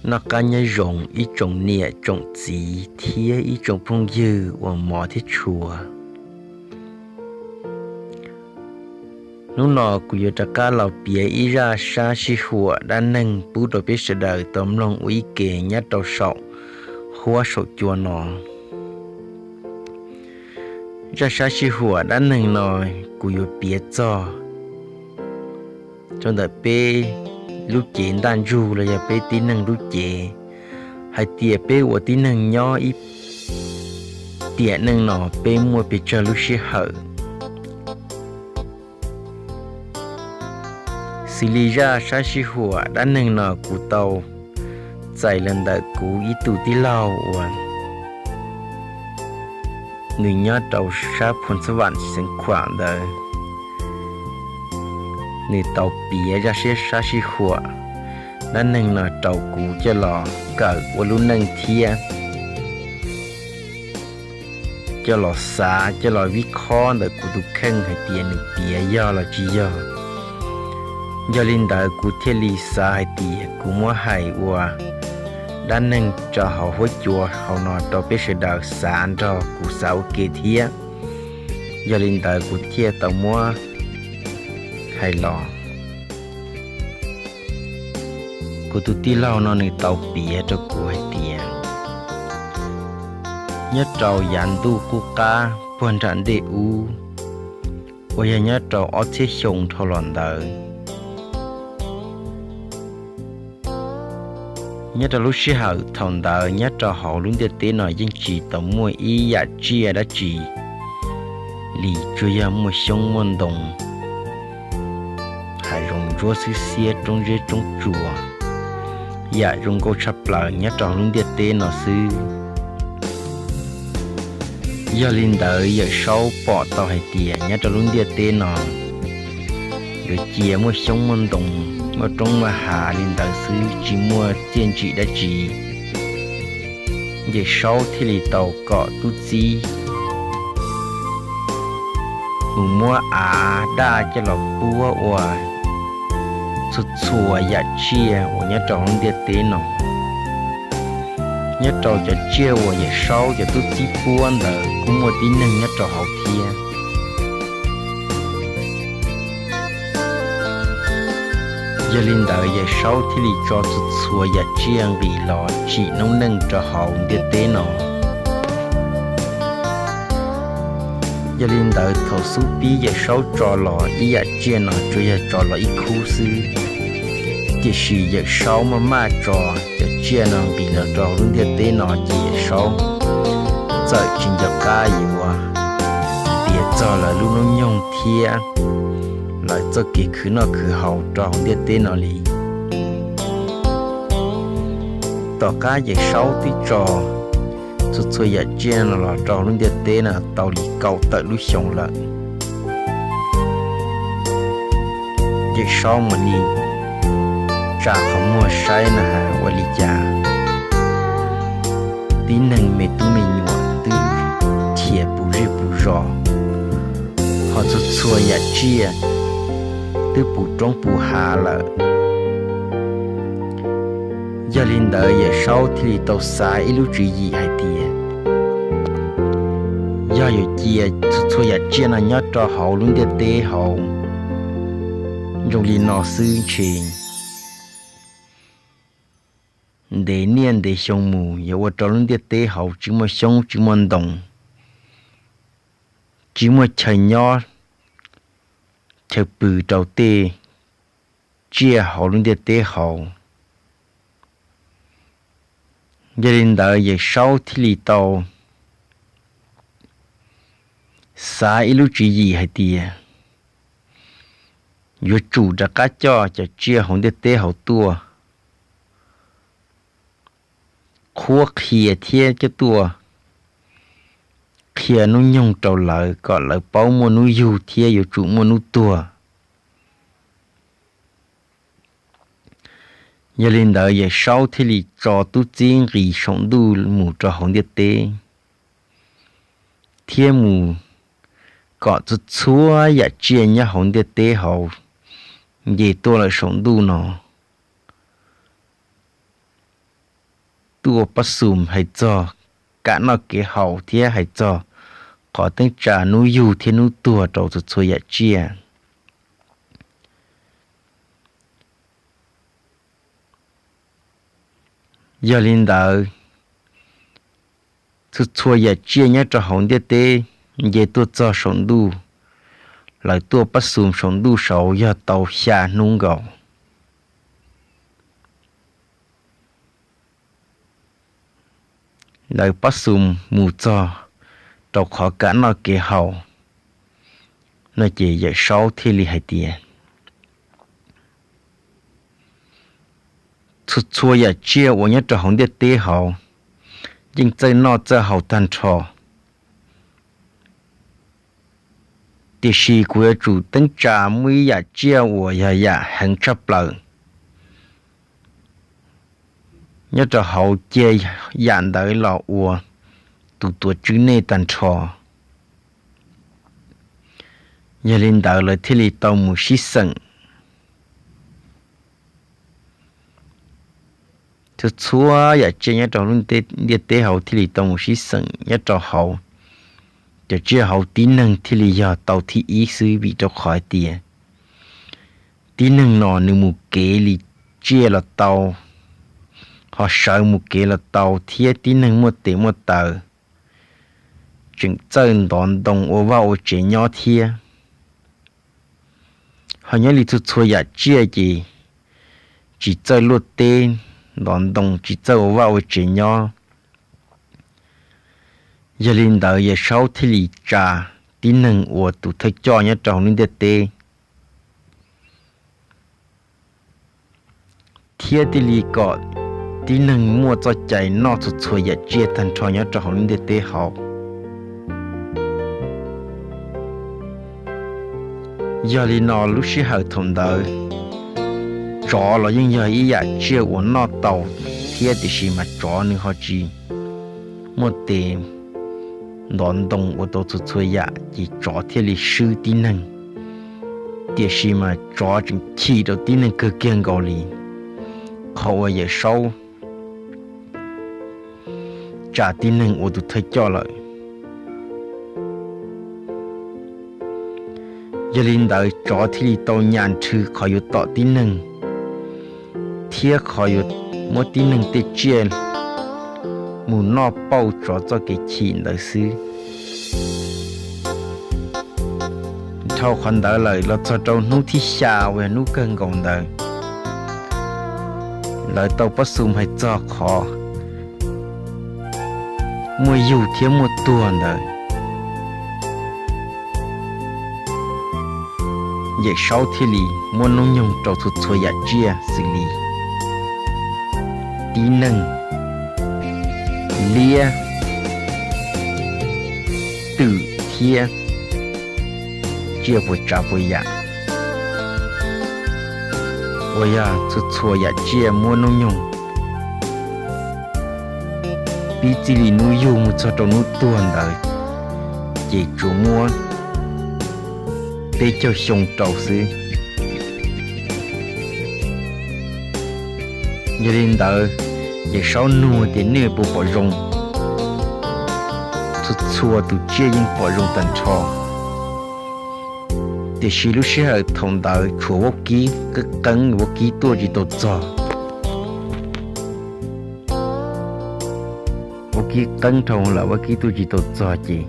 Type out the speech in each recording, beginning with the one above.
Noj qab nyob zoo ib tsoom niam tsoom txiv thiab ib tsoom phooj ywg uas hmov thiab tshua. Hnub no kuv yuav rov qab los piav ib zaj sab sij huam dab neeg pub rau peb sawv daws tau mloog ua ib ke nyob rau saum huab saum cua no. Zaj sab sij huam dab neeg no kuv yuav piav txog rau ntawm peb lub cev ntaj ntsug los yog peb tib neeg lub cev, hais tias peb ua tib neeg nyob ib tiam neej no peb muaj pes tsawg lub sij hawm. Xws li zaj sab sij huam dab neeg no kuv tau txais los ntawm kuv ib tug tij laug uas nws nyob rau sab Phu Txab Vam xeev Khuam ntawd. Nws tau piav zaj sab sij huam dab neeg no rau kuv coj los kawm ua lub neej thiab coj los xav coj los vib khob ntawm kuv tus kheej hais tias nws piav yog los tsis yog. Yog li ntawd kuv thiaj li xav hais tias kuv muab hais ua dab neeg rau hauv huab cua hauv no rau peb sawv daws xav nrog kuv xav ua ke thiab. Yog li ntawd kuv thiaj tau muab hais los. Kuv tus tij laug no nws tau piav rau kuv hais tias nyob rau yav ntuj qub qab puag nram ntej ub, uas yog nyob rau ob txhiab xyoo dhau los ntawd, nyob rau lub sij hawm thaum ntawd nyob rau hauv lub ntiaj teb no yeej tsis tau muaj ib yam tsiaj dab tsi li, tsuas yog muaj xyoob muaj ntoo, hav zoov ntsuab xwb xiab roob zeb roob tsuas, yam zoo nkauj tshaj plaws nyob rau hauv lub ntiaj teb no xwb. Yog li ntawd Yawm Saub pom tau hais tias nyob rau lub ntiaj teb no yuav cia muaj xyoob muaj ntoo, muaj roob muaj hav li ntawd xwb tsis muaj txiaj ntsim dab tsi. Yawm Saub thiaj li tau kom tub txib mus muab av daj coj los puab ua txhua txhua yam tsiaj uas nyob rau hauv lub ntiaj teb no. Nyob rau cov tsiaj uas Yawm Saub cov tub txib puab ntawd kuj muaj tib neeg nyob rau hauv thiab. Yog li ntawd Yawm Saub thiaj li tso txhua txhua yam tsiaj nqis los tsim noob neej rau hauv ntiaj teb no. Yog li ntawd thaum xub pib Yawm Saub tso los ib yam tsiaj no tsuas yog tso los ib khub xwb, tiam sis Yawm Saub maj maj tso cov tsiaj no nqis los rau hauv lub ntiaj teb no ces Yawm Saub txawm tsis nco qab yuav piav txog lawv lub hnub nyoog thiab lawv txoj kev khwv noj khwv haus rau hauv ntiaj teb no li. Tom qab Yawm Saub twb tso txhua txhua yam tsiaj no los rau hauv lub ntiaj teb no tau li kaum tawm lub xyoo lawm, Yawm Saub mam li tsa qhov muag saib na has ua li cas tib neeg me tub me nyuam twb khiav puv zej puv zos, ho txhua txhua yam tsiaj twb puv roob puv hav lawm. Yog li ntawd Yawm Saub thiaj li tau xav ib lub tswv yim hais tias yog yuav cia txhua txhua yam tsiaj no nyob rau hauv lub ntiaj teb hauv zoo li no xwb ntshe ntev niaj ntev xyoo mus yuav ua rau lub ntiaj teb hauv tsis muaj xyoob tsis muaj ntoo, tsis muaj chaw nyob chaw pw rau tej tsiaj hauv lub ntiaj teb hauv. Yog li ntawd Yawm Saub thiaj li tau xav ib lub tswv yim hais tias yuav tsum rov qab coj cov tsiaj hauv ntiaj teb hauv tuaj qhuab qhia thiab coj tuaj qhia hnub nyoog rau lawv kom lawv paub muaj hnub yug thiab yuav tsum muaj hnub tuag. Yog li ntawd Yawm Saub thiaj li tso tub txib nqis saum ntuj mus rau hauv ntiaj teb, thiab mus kom txhua txhua yam tsiaj nyob hauv ntiaj teb hauv nce tuaj lawm saum ntuj no. tuaj pab xum hais txog kam noj kev haus thiab hais txog qhov teeb tsa hnub yug thiab hnub tuag rau txhua txhua yam tsiaj. Yog li ntawd, txhua txhua yam tsiaj nyob rau hauv ntiaj teb nce tuaj txog saum ntuj, lawv tuaj pab xum saum ntuj saud yog tau xya hnub nkaus. Lawv pab xum mus txog rau qhov kam noj kev haus no ces Yawm Saub thiaj li hais tias, txhua txhua yam tsiaj uas nyob rau hauv ntiaj teb hauv yeej txawj noj txawj haus tag nrho, tiam sis kuv yuav tsum teeb tsa muaj ib yam tsiaj uas yog yam heev tshaj plaws nyob rau hauv, cia yam ntawd los ua tus tuav tswv nej tag nrho. Yog li ntawd lawv thiaj li tau mus sib xeem. Txhua txhua yam tsiaj nyob rau lub ntiaj teb hauv thiaj li tau mus sib xeem nyob rau hauv. Cov tsiaj hauv tib neeg thiaj li yog tau thib ib xwb, vim rau qhov hais tias tib neeg no nws mus kev li tsiaj los tau, ho sawv mus kev los tau, thiab tib neeg muaj tes muaj taw, tseem txawj ntov ntoo ua vaj ua tsev nyob thiab. Ho nyob li txhua txhua yam tsiaj ces tsis txawj luaj teb ntov ntoo, tsis txawj ua vaj ua tsev nyob. Yog li ntawd Yawm Saub thiaj li tsa tib neeg ua tus thawj coj nyob rau hauv lub ntiaj teb, thiab thiaj li kom tib neeg muaj txoj cai noj txhua txhua yam tsiaj tag nrho nyob rau hauv lub ntiaj teb hauv. Yog li no lub sij hawm thaum ntawd, tsov los yeej yog ib yam tsiaj uas noj tau thiab, tiam sis mas tsov nws ho tsis muaj tes ntov ntoo ua tau txhua txhua yam, ces tsov thiaj li swb tib neeg. Tiam sis mas tsov tseem chim rau tib neeg kawg kiag nkaus li qhov uas Yawm Saub tsa tib neeg ua tus thawj coj lawm. Yog li ntawd tsov thiaj li tau nyas nrhw qhov yuav tom tib neeg, thiab qhov yuav muab tib neeg tej tsiaj mus noj pauj tsov txoj kev chim ntawd xwb. Dhau qhov ntawd lawm los txog rau hnub thib xya uas yog hnub kawg nkaus ntawd, lawv tau pab xum hais txog qhov muaj yug thiab muaj tuag ntawd. Yawm Saub thiaj li muab hnub nyoog rau txhua txhua yam tsiaj xws li tib neeg, liab, twm thiab tsiaj puas tsav puas yam, uas yog txhua txhua yam tsiaj muab hnub nyoog pib txij li hnub yug mus txog rau hnub tuag ntawd, ces tsuas muab peb caug xyoo rau xwb. Yog li ntawd, Yawm Saub nug tias nej puas pom zoo? Txhua txhua tus tsiaj yeej pom zoo tag nrho, tiam sis lub sij hawm thaum ntawd tshuav vaub kib qeeb qeeb, vaub kib tuaj tsis tau txog. Vaub kib qeeb dhau lawm, vaub kib tuaj tsis tau txog ces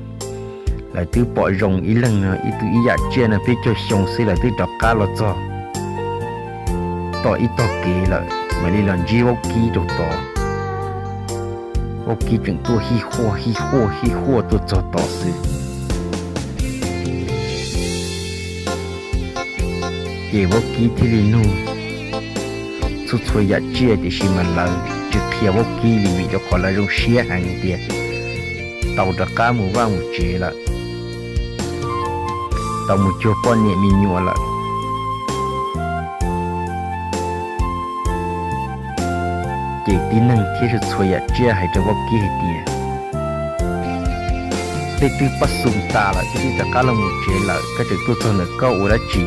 lawv twb pom zoo ib leeg no ib tug ib yam tsiaj no peb caug xyoo xwb lawv twb rov qab los txog tom ib tog kev lawm, mam li los ntsib vaub kib rau tod. Vaub kib tseem tuaj hij huaj hij huaj hij huaj tuaj txog tod xwb, ces vaub kib thiaj li nug txhua txhua yam tsiaj, tiam sis mas lawv tsis qhia vaub kib li vim rau qhov lawv zoo siab heev tias tau rov qab mus vaj mus tsev lawm, tau mus cuag poj niam me nyuam lawm. Ces tib neeg thiab txhua txhua yam tsiaj hais rau vaub kib hais tias, peb twb pab xum tas lawm, peb twb rov qab los mus tsev lawm, koj tseem tuaj txog ntawm koj ua dab tsi?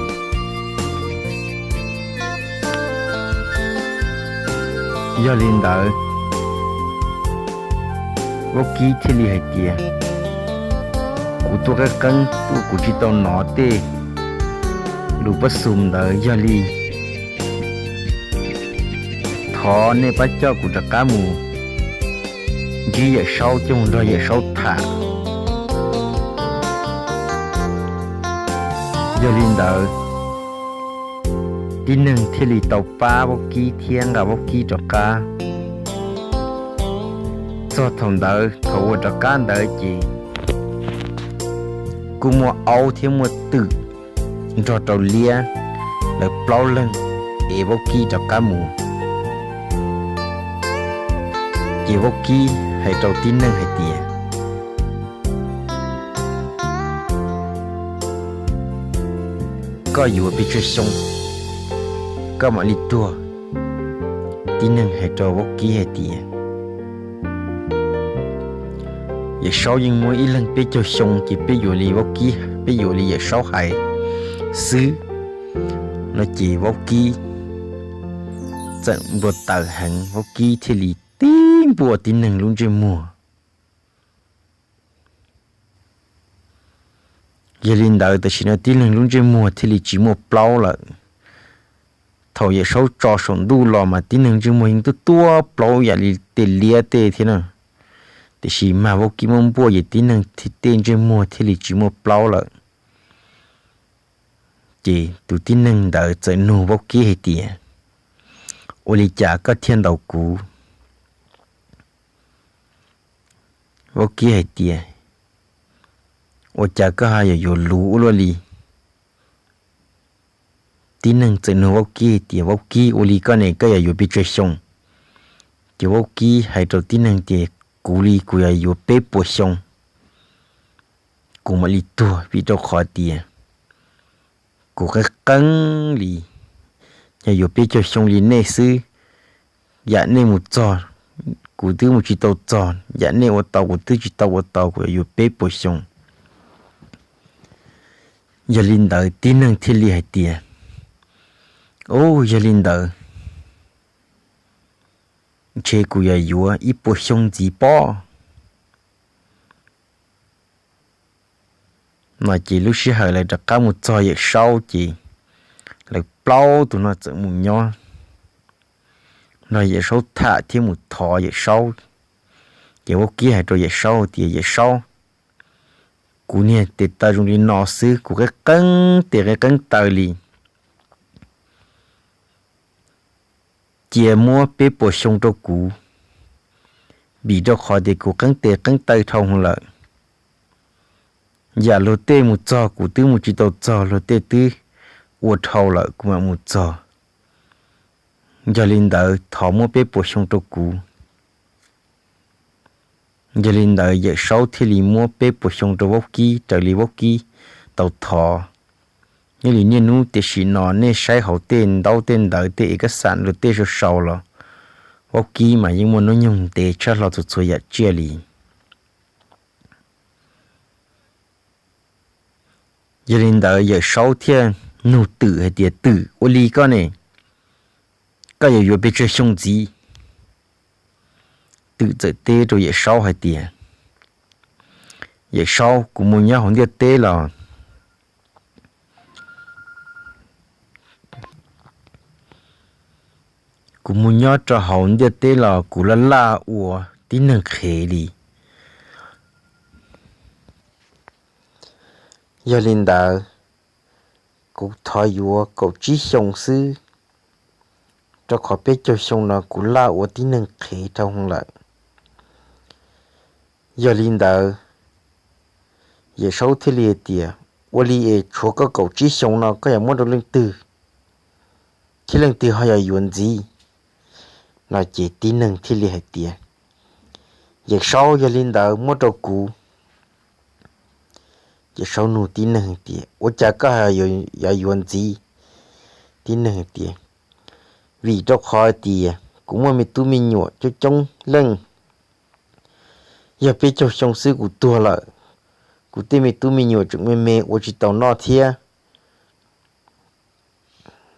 Yog li ntawd, Vaub Kib thiaj li hais tias, kuv tuaj qeeb qeeb tuaj kuv tsis tau hnov tej lus pab xum ntawd, yog li thov nej pab coj kuv rov qab mus ntsib Yawm Saub, coj mus nrog Yawm Saub tham. Yog li ntawd, tib neeg thiaj li tau pab Vaub Kib thiab nqa Vaub Kib rov qab. Txog thaum ntawd, thaum uas rov qab ntawd ces kuj muaj aub thiab muaj twm nrog rau liab, lawv plaub leeg es Vaub Kib rov qab mus. Ces Vaub Kib hais rau tib neeg hais tias, koj yuav pes tsawg xyoo koj mam li tuag? Tib neeg hais rau Vaub Kib hais tias, Yawm Saub yeej muab ib leeg peb caug xyoo ces peb yuav li Vaub Kib, peb yuav li Yawm Saub hais xwb. No ces Vaub Kib txawm npau taws heev, Vaub Kib thiaj li tib npua tib neeg lub ntsej muag. Yog li ntawd tam sim no tib neeg lub ntsej muag thiaj li tsis muaj plaub lawm. Thaum Yawm Saub tso saum ntuj los mas tib neeg ntsej muag yeej tuaj tuaj plaub yam li tej liab tej thiab na, tiam sis mas Vaub Kib muab npuaj ces tib neeg tej ntsej muag thiaj li tsis muaj plaub lawm. Ces tus tib neeg ntawd txawm nug Vaub Kib hais tias, ua li cas koj thiaj ntaus kuv? Vaub Kib hais tias, ua cas koj ho yuav yuav luv ua luaj li? Tib neeg txawm nug Vaub Kib hais tias, Vaub Kib, ua li koj ne koj yuav yuav pes tsawg xyoo? Ces Vaub Kib hais rau tib neeg tias, kuv li kuv yuav yuav peb puas xyoo kuv mam li tuag, vim rau qhov tias kuv qeeb qeeb li, yog yuav peb caug xyoo li nej xwb, yam nej mus txog kuv twb mus tsis tau txog, yam nej ua tau kuv twb tsis tau ua tau, kuv yuav yuav peb puas xyoo. Yog li ntawd tib neeg thiaj li hais tias, u, yog li ntawd ntshe kuv yuav yuav ib puas xyoo ntxiv pob. No ces lub sij hawm lawv rov qab mus txog Yawm Saub ces lawv plaub tus no txawm mus nyob nrog Yawm Saub tham thiab mus thov Yawm Saub. Ces Vaub Kib hais rau Yawm Saub tias, Yawm Saub, kuv niag tes taw zoo li no xwb, kuv qeeb qeeb tes qeeb qeeb taw li, cia muab peb puas xyoo rau kuv, vim rau qhov tias kuv qeeb tes qeeb taw dhau lawm. Yam luag tej mus txog kuv twb mus tsis tau txog, luag tej twb ua dhau lawm kuv mam mus txog. Yog li ntawd thov muab peb puas xyoo rau kuv. Yog li ntawd Yawm Saub thiaj li muab peb puas xyoo rau Vaub Kib raws li Vaub Kib tau thov. Nyob li niaj hnub tam sim no nej saib hauv tej ntaub tej ntawv tej ev kas xas luag tej sau sau los Vaub Kib mas yeej muaj hnub nyoog ntev tshaj hlo txhua txhua yam tsiaj li. Yog li ntawd Yawm Saub thiaj nug twm hais tias, twm, ua li koj ne, koj yuav yuav pes tsawg xyoo ntxiv? Twm txawm teb rau Yawm Saub hais tias, Yawm Saub, kuv mus nyob hauv ntiaj teb los kuv mus nyob rau hauv ntiaj teb los kuv laj laj ua tib neeg qhev li. Yog li ntawd, kuv thov yuav kaum tsib xyoo xwb, rau qhov peb caug xyoo no kuv laj ua tib neeg qhev dhau lawm. Yog li ntawd, Yawm Saub thiaj li hais tias, ua li es tshuav koj kaum tsib xyoo no koj yuav muab rau leej twg, thiab leej twg ho yuav yuav ntxiv? No ces tib neeg thiaj li hais tias, Yawm Saub, yog li ntawd muab rau kuv. Yawm Saub nug tib neeg tias, ua cas koj ho yuav yuav ntxiv? Tib neeg tias, vim rau qhov tias kuv muaj me tub me nyuam coob coob leej, yog peb caug xyoo xwb kuv tuag lawm, kuv tej me tub me nyuam tseem me me ua tsis tau noj thiab.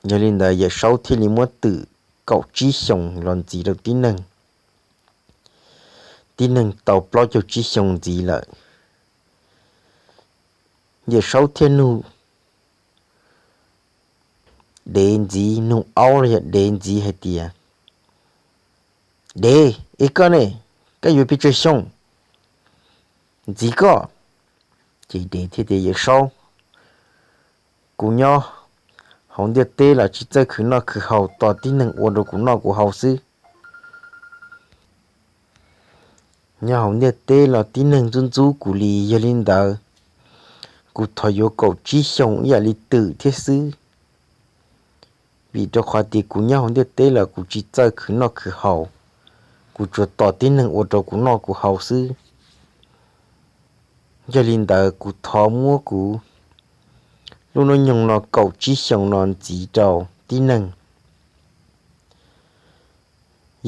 Yog li ntawd Yawm Saub thiaj li muab twm kaum tsib xyoos los ntxiv rau tib neeg. tib neeg tau plaub caug tsib xyoo ntxiv lawm. Yawm Saub thiaj nug dev ntxiv, nug aub los yog dev ntxiv hais tias, Dev, es koj ne, koj yuav pes tsawg xyoo ntxiv koj? Ces dev thiaj tias, Yawm Saub, kuv nyob hauv ntiaj teb los tsis txawj khwv noj khwv haus, tos tib neeg ua rau kuv noj kuv haus xwb. Nyob hauv ntiaj teb los tib neeg ntxub ntxub kuv li, yog li ntawd kuv thov yuav kaum tsib xyoo ib yam li twm thiab xwb. Vim rau qhov tias kuv nyob hauv ntiaj teb los kuv tsis txawj khwv noj khwv haus, kuv tsuas tos tib neeg ua rau kuv noj kuv haus xwb. Yog li ntawd kuv thov muab kuv lub hnub nyoog no kaum tsib xyoo no ntxiv rau tib neeg.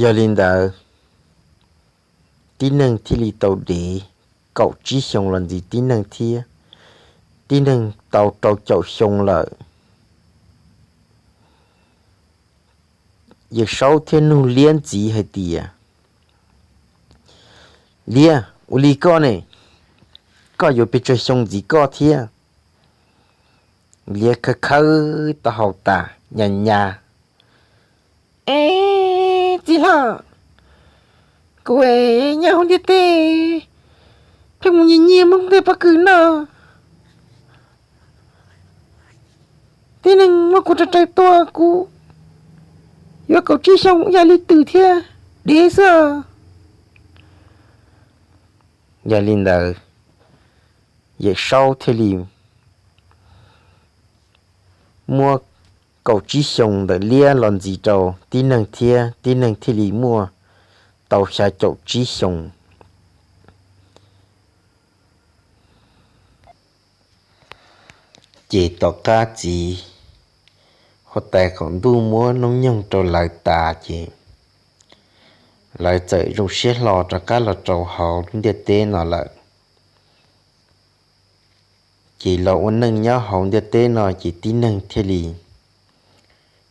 Yog li ntawd, tib neeg thiaj li tau dev kaum tsib xyoo los ntxiv tib neeg thiab. Tib neeg tau rau caum xyoo lawm. Yawm Saub thiaj nug liab ntxiv hais tias, Liab, ua li koj ne, koj yuav pes tsawg xyoo ntxiv koj thiab? Liab khawb khawb taub hau tas nyas nyas, Es txiv hlob, kuv nyob hauv ntiaj teb pheej mus nyiag nyiag Hmoob tej pob kws noj. Tib neeg muab kuv raws raws tua, kuv yuav kaum tsib xyoo ib yam li twm thiab dev xwb. Yog li ntawd, Yawm Saub thiaj li muab kaum tsib xyoo ntawm liab los ntxiv rau tib neeg thiab, tib neeg thiaj li muaj tau xya caum tsib xyoo. Ces tom qab txiv huab tais qaum ntuj muab hnub nyoog rau lawv tas ces lawv txawm zoo siab hlo rov qab los rau hauv lub ntiaj teb no lawm. Ces los ua neej nyob hauv ntiaj teb no ces tib neeg thiaj li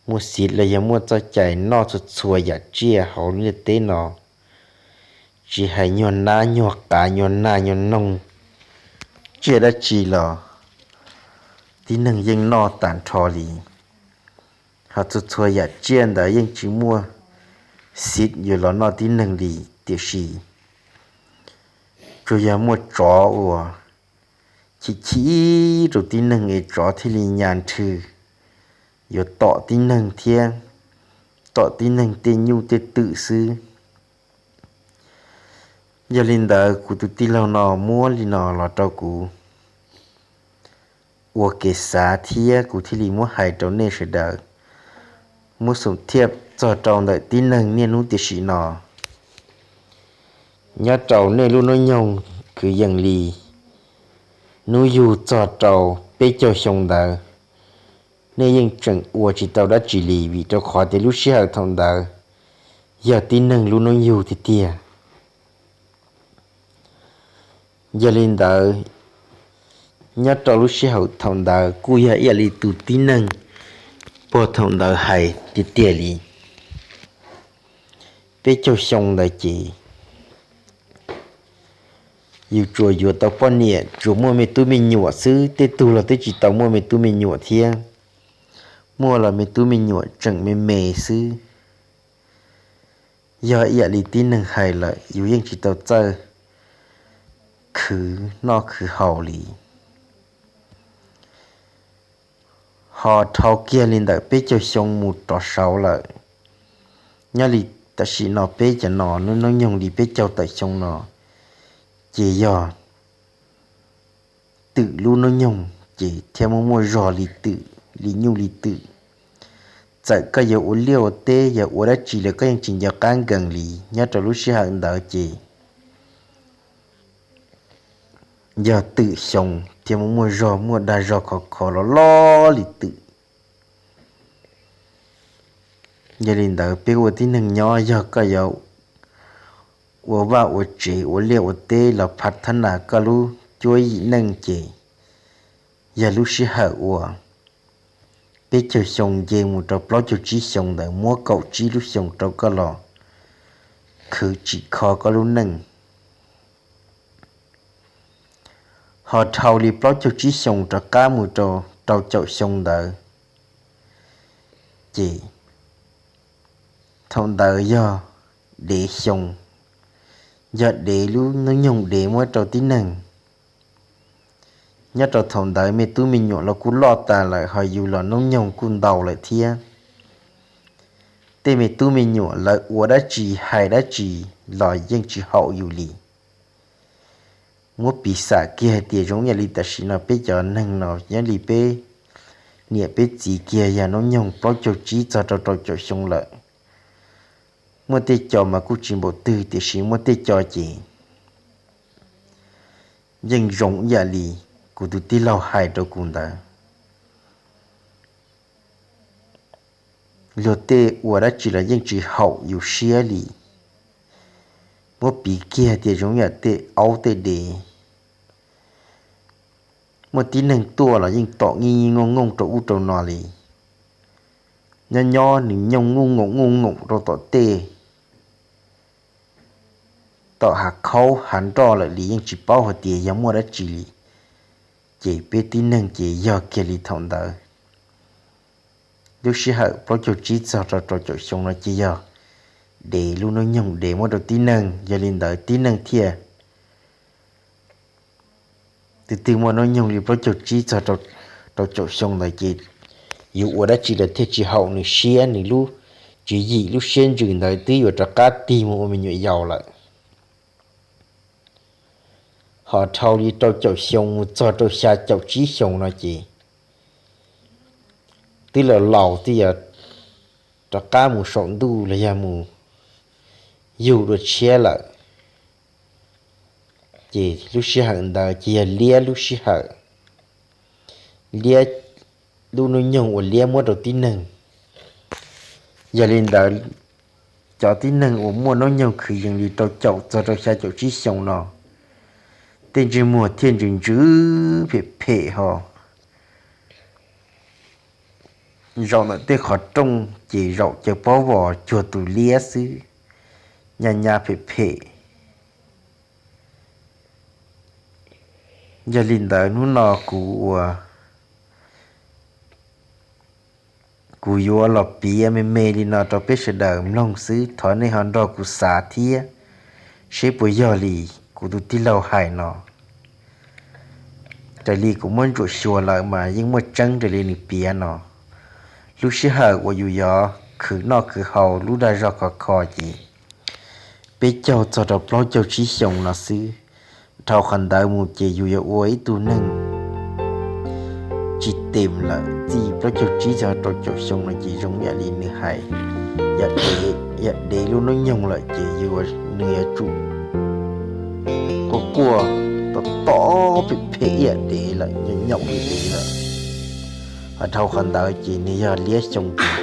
muaj xiv los yog muaj txoj cai noj txhua txhua yam tsiaj hauv lub ntiaj teb no, tsis hais nyuag nab nyuag qav nyuag nag nyuag noog, tsiaj dab tsi los tib neeg yeej noj tag nrho li. Ho txhua txhua yam tsiaj ntawd yeej tsis muaj xiv yuav los noj tib neeg li, tiam sis tsuas yog muaj tsov uas chim chim rau tib neeg es tsov thiaj li nyas nrhw yuav tom tib neeg thiab tom tib neeg tej nyuj tej twm xwb. Yog li ntawd kuv tus tij laug no muab li no los rau kuv ua kev xav thiab kuv thiaj li muab hais rau nej sawv daws, muab xum thiaj txog rau ntawm tib neeg niaj hnub tiam sim no. Nyob rau nej lub hnub nyoog kwv yees li hnub yug txog rau peb caug xyoo ntawd, nej yeej tseem ua tsis tau dab tsi li vim rau qhov tias lub sij hawm thaum ntawd yog tib neeg lub hnub yug tiag tiag. Yog li ntawd, nyob rau lub sij hawm thaum ntawd kuj yog ib yam li tus tib neeg puag thaum ntawd hais tiag tiag li. Peb caug xyoo ntawd ces yus tsuas yuav tau poj niam tsuas muaj me tub me nyuam xwb, tej tug los twb tsis tau muaj me tub me nyuam thiab, muaj los me tub me nyuam tseem me me xwb. Yog ib yam li tib neeg hais lawm, yus yeej tsis tau txawj khwv noj khwv haus li. Ho dhau kiag li ntawm peb caug xyoo mus rov saud lawm, nyob li tam sim no peb cov no hnub nyoog li peb caug tawm xyoo no, ces yog twm lub hnub nyoog ces thiaj muaj muaj zog li twm, li nyuj li twm. Txawm koj yuav ua liaj ua teb, yog ua dab tsi los koj yeej tsis nco qab nkees li. Nyob rau lub sij hawm ntawd ces yog twm xyoo thiaj muaj muaj zog, muaj dag zog khov kho loj loj li twm. Yog li ntawd peb ua tib neeg nyob, yog koj yuav ua vaj ua tsev, ua liaj ua teb los phav thab nas koj lub cuab yim neej ces yog lub sij hawm uas peb caug xyoo nce mus rau plaub caug tsib xyoo ntawd muab kaum tsib lub xyoo rau koj los khwv tsim kho koj lub neej. Ho dhau li plaub caug tsib xyoo rov qab mus rau rau caum xyoo ntawd, ces thaum ntawd yog dev xyoo, yog dev lub hnub nyoog dev muab rau tib neeg. Nyob rau thaum ntawd me tub me nyuam los kuj loj tas lawm, ho yus los hnub nyoog kuj ntau lawm thiab. Tej me tub me nyuam lawv ua dab tsi hais dab tsi los yeej tsis haum yus li. Muab piv xam kiag hais tias zoo ib yam li tam sim no peb cov neeg no nyob li peb niam peb txiv kiag yog hnub nyoog plaub caug tsib txog rau rau caum xyoo lawm. Muaj tej co mas kuj tsis npaum twg, tiam sis muaj tej co ces yeej zoo ib yam li kuv tus tij laug hais rau kuv ntawd. Luag tej ua dab tsi los yeej tsis haum yus siab li. Muab piv kiag tias zoo yam tej aub tej dev, muaj tib neeg tuaj los yeej tom nyiaj nyiaj nyooj nyooj rau ub rau no li. Nyob nyob nws nyooj nuj ngoom nuj ngoom rau tom tej, tom hav khaub hav nroj lawm li yeej tsis paub hais tias yog muaj dab tsi li. Ces peb tib neeg ces yog kiag li thaum ntawd. Lub sij hawm plaub caug tsib txog rau rau caum xyoo no ces yog dev lub hnub nyoog dev muab rau tib neeg, yog li ntawd tib neeg thiaj twb twb muaj hnub nyoog li plaub caug tsib txog rau caum xyoo ntawd ces yus ua dab tsi los thiaj tsis haum nws siab, nws lub tswv yim lub siab ntsws ntawd twb yuav rov qab tig mus ua me nyuam yaus lawm. Ho dhau li rau caum xyoo mus txog rau xya caum tsib xyoo no ces twb laus laus twb yog rov qab mus saum ntuj los yog mus yug dua tshiab lawm. Ces lub sij hawm ntawd ces yog liab lub sij hawm, liab lub hnub nyoog uas liab muab rau tib neeg. Yog li ntawd, cov tib neeg uas muaj hnub nyoog kwv yees li rau caum txog rau xya caum tsib xyoo no, tej ntsej muag thiaj ntsws ntsws phem phem ho zaum ntawm tej qhov rooj ces zaum caws pob vos cuag tus liab xwb, nyab nyab phem phem. Yog li ntawd hnub no kuv ua, kuv yuav los piav me me li no rau peb sawv daws mloog xwb, thov nej ho nrog kuv xav thiab, seb puas yog li kuv tus tij laug hais no. Raws li kuv muab ntsuam xyuas lawm mas yeej muaj tseeb raws li nws piav no. Lub sij hawm uas yus yuav khwv noj khwv haus lub dag zog khov kho ces peb caug txog rau plaub caug tsib xyoo no xwb. Dhau qhov ntawd mus ces yus yuav ua ib tug neeg tsis tes lawm, txij plaub caug tsib txog rau caum xyoo no ces zoo yam li nws hais, yog dev lub hnub nyoog lawm ces yus, nws yuav tsum quaj quaj tom tom phem phem ib yam dev lawm, nyaum nyaum ib yam dev lawm. Ho dhau qhov ntawd ces nws yog liab xyoo ces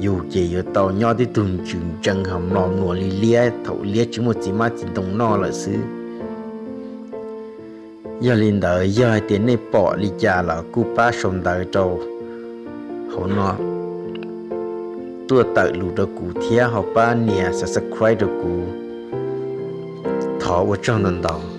yus ces yuav tau nyob tib tug ntsws ntsees ho mlos mluas li liab thaum liab tsis muaj txiv hmab txiv ntoo noj lawm xwb. Yog li ntawd yog hais tias nej pom li cas los kuj pab sau ntawv rau hauv no tuaj tawm lus rau kuv thiab ho pab nias subscribe rau kuv. Thov ua tsaug ntau ntau.